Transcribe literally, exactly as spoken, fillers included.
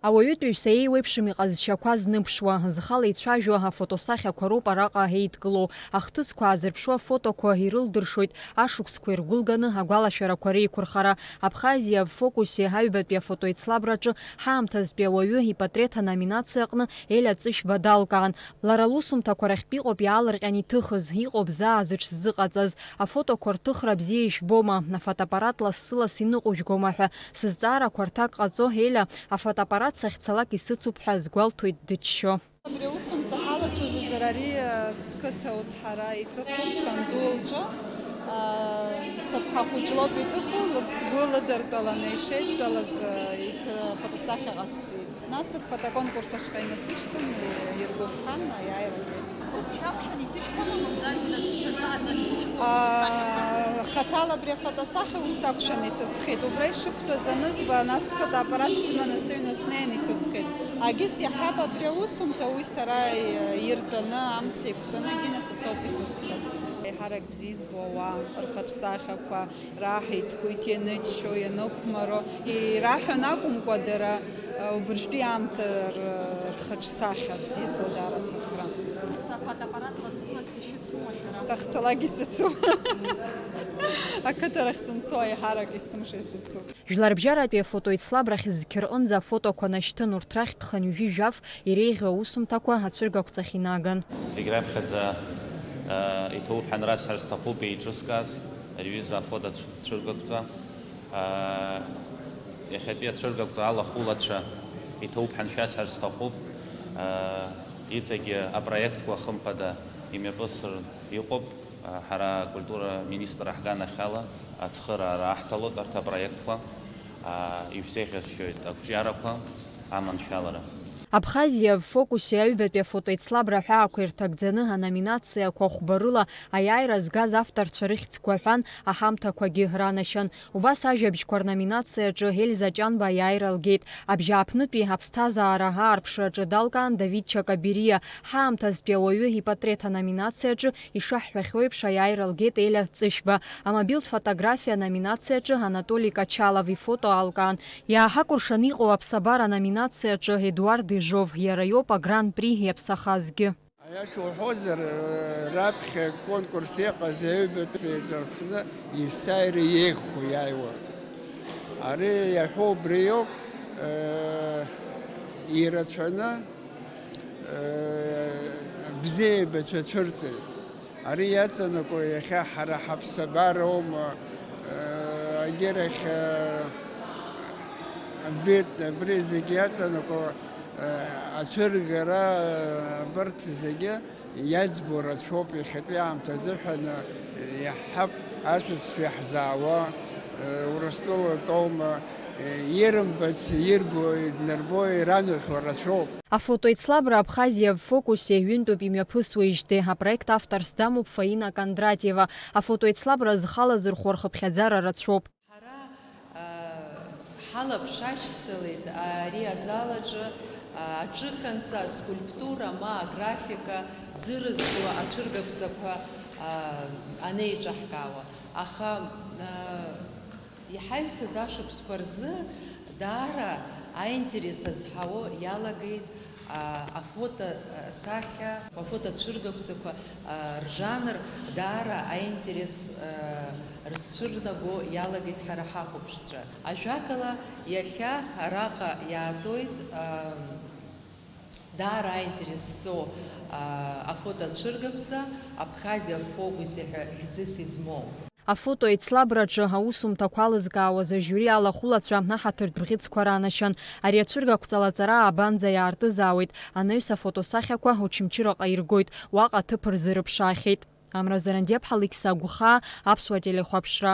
Ауаҩытәыҩса еиуеиԥшым иҟазшьақәа зныԥшуа, зхала ицәажәо афотосахьақәа роуп араҟа еидкылоу. Ахҭысқәа аазырԥшуа афотоқәа ирылдыршоит ашықәсқәа иргәылганы агәалашәарақәа реиқәырхара. Абхазиа в фокусе аҩбатәи афотоеицлабраҿы ҳаамҭазтәи ауаҩы ипатреҭ аноминациа аҟны Еля Ҵышәба далкаан. Лара лусумҭақәа рахьтә иҟоуп иаалырҟьан иҭыхыз, иҟоуп заа зыҽзыҟаҵаз. Афотоқәа рҭыхра бзиа ижәбома, афотоаппарат лассы-ласс иныҟәыжәгома ҳәа сызҵаарақәа рҭак ҟаҵо Еля афотоаппарат сахьцалак исыцуп ҳәа азгәалҭоит дыччо. Абри аусумҭа ҳалацәажәозар, ари, а, сқыҭа Уҭҳара иҭыхуп, санду лҿы. А, сыԥҳа хәыҷ лоуп иҭыху, лыцгәы лыдыртәаланы ишеидтәалаз, а, иҭ-, афотосахьа ҟасҵеит. Нас афотоконкурс ашҟа инасышьҭын, иргәаԥхан, аиааирагьы. Ус шәакәшан иҭышәкуама, мамзаргьы нас шәҽазааӡан ишәыгу Аа, хаҭала абри афотосахьа ус акәшан иҭысхит. Убра ишықәтәаз анызба, нас фотоаппарат сыманы сыҩны снеин иҭысхит. Агьыс иаҳҳәап, абри аусумҭа уи сара иртәаны, амца еиқәҵаны, Гиннес асоуп иҭысхыз. Еиҳарак бзиа избо ауаа рхаҿсахьақәа, раҳиҭгәеит, ианыччо, ианыхәмаро, ираҳәон акәымкәа, дара, убыржәтәи аамҭа р-, рхаҿсахьа бзиа збо дара аҭыхра. Сахьцалак исыцуп. Ақыҭарахь сынцо аиҳарак есымша исыцуп. Жәларбжьаратәи афотоеицлабрахь зқьы рҟынӡа афотоқәа нашьҭын, урҭ рахьтә хынҩажәи жәаф иреиӷьу аусумҭақәа ацәыргақәҵахь инаган. Зегь раԥхьаӡа, э, иҭоуп ҳәа расҳәар сҭахуп еиҿызкааз, ари аҩыза афото цә-, цәыргақәҵа. Э, иахьатәи ацәыргақәҵа алахәылацәа иҭоуп ҳәа шәасҳәар сҭахуп. Э, иҵегьы апроектқәа, хымԥада, имҩаԥысыр иҟоуп. Э, ҳара акультура министр аҳганахьала ацхыраара аҳҭалоит арҭ апроектқәа. Э, ишәзеиӷьасшьоит ақәҿиарақәа аманшәалара. Абхазиа в фокусе аҩбатәи афотоеицлабра аҳәаақәа ирҭагӡаны аноминациақәа хәба рыла аиааира згаз авторцәа рыхьӡқәа аҳәан, аҳамҭақәагьы ранашьан. Убас ажәабжьқәа рноминациаҿы Ельза Ҷанба аиааира лгеит. Абжьааԥнытәи аԥсҭазаара аарԥшраҿы далкаан Давид Чакабериа, ҳаамҭазтәи ауаҩы ипатреҭ аноминациаҿы, ишаҳҳәахьоу еиԥш, аиааира лгеит Еля Ҵышәба. Амобилтә фотографиа аноминациаҿы Анатоли Качалов ифото алкаан. Иааҳакәыршан иҟоу аԥсабара аноминациаҿы Едуард Ежов, иара иоуп агран-при иаԥсахазгьы. Аиаша уҳәозар, раԥхьа конкурс иҟаз аҩбатәи еиҿырԥшны есааира еиӷьхо иааиуа. Ари иаҳәо убриоуп, ирацәаны, бзиабацәа цәырҵеит. Ари иаҵанакуа иахьа ҳара ҳаԥсабароума, агьырахь, абит, абри зегьы иаҵанакуа, ацәыргара, абарҭ зегьы иаӡбо рацәоуп, иахьатәи аамҭа азыҳәан, иаҳҳәап, асасцәа иаҳзаауа, Урыстәыла атәоума, ирымбац, ирбо, иднарбо, ираныҳәо рацәоуп. Афотоеицлабра Абхазиа в фокусе ҩынтәуп имҩаԥысуеижьҭеи. Апроект авторс дамоуп Фаина Кондратиева. Афотоеицлабра зхы алазырхәо рхыԥхьаӡара рацәоуп. Ҳара, а, ҳалаԥш ашьцылеит ари азал аҿы, а, аҿыханца аскульптура ма аграфика ӡырызго ацәыргақәҵақәа, а, анеиҿаҳкаауа. Аха, а, иҳаҩсыз ашықәсқәа рзы даара аинтерес азҳауо иалагеит, а, афото, а, сахьа, афото цәыргақәҵақәа, а, ржанр даара аинтерес, а, рзцәырнаго иалагеит ҳара ҳахәаԥшцәа. Ажәакала, иахьа араҟа иаатәоит, а, даара аинтерес зҵоу, а, афото цәыргақәҵа Абхазиа в фокусе ҳәа хьӡыс измоу. Афото еицлабраҿы аусумҭақәа алызкаауаз ажиури алахәылацәа аҳаҭыртә бӷьыцқәа ранашьан. Ари ацәыргақәҵала аҵара аабанӡа иаартызаауеит, анаҩс афотосахьақәа Очамчыраҟа иргоит, уаҟа аҭыԥ рзы рыԥшаахьеит. Амра Зарандиаԥҳа, Алықьса Агәхаа, Аԥсуа телехәаԥшра.